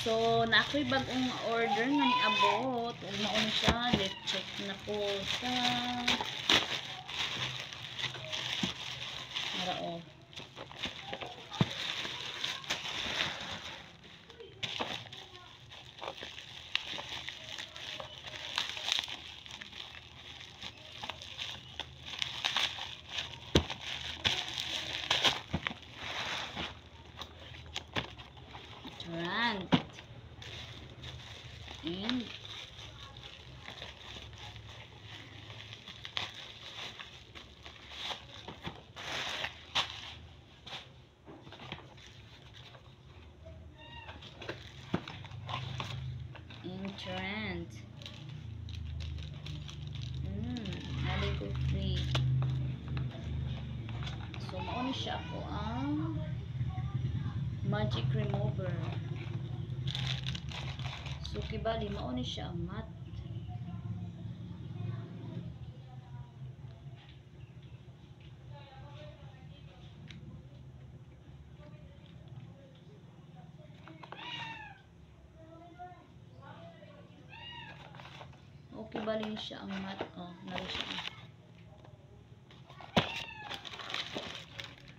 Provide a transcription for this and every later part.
So, na ako'y bagong order nga niabot. Ug mao ni siya. Let's check na ko sa Nara oh. Trend. And trend. Nalay ko free. So, mao ni siya ako ang magic remover. So, kibali, mao ni siya ang matte. Okay, bali ni siya ang matte. Oh, nara siya.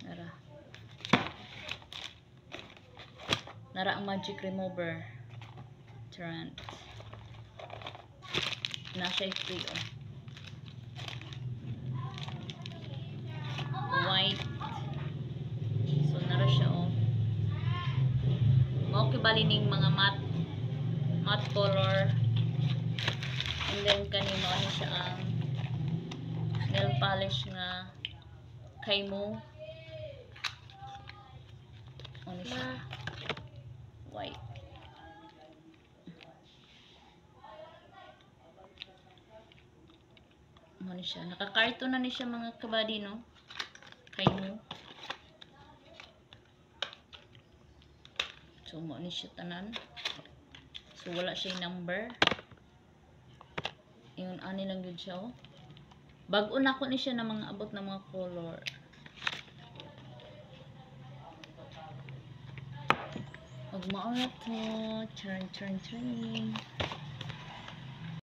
Nara. Nara ang magic remover. Trend. Na siya free, oh. White. So, nara siya, oh. Mao kibali ning mga matte matte color. And then, kani mao ni siya ang nail polish nga Kaymu. Ano siya? White. Ano siya? Nakakarton na ni siya mga kabady, no? Kaymu. So, mao ni siya tanan. So, wala siya number. Yun, ani lang yun siya, oh. Bag-o na ko ni siya na mga abot na mga color. Ug mao na to. Churn, churn, churn.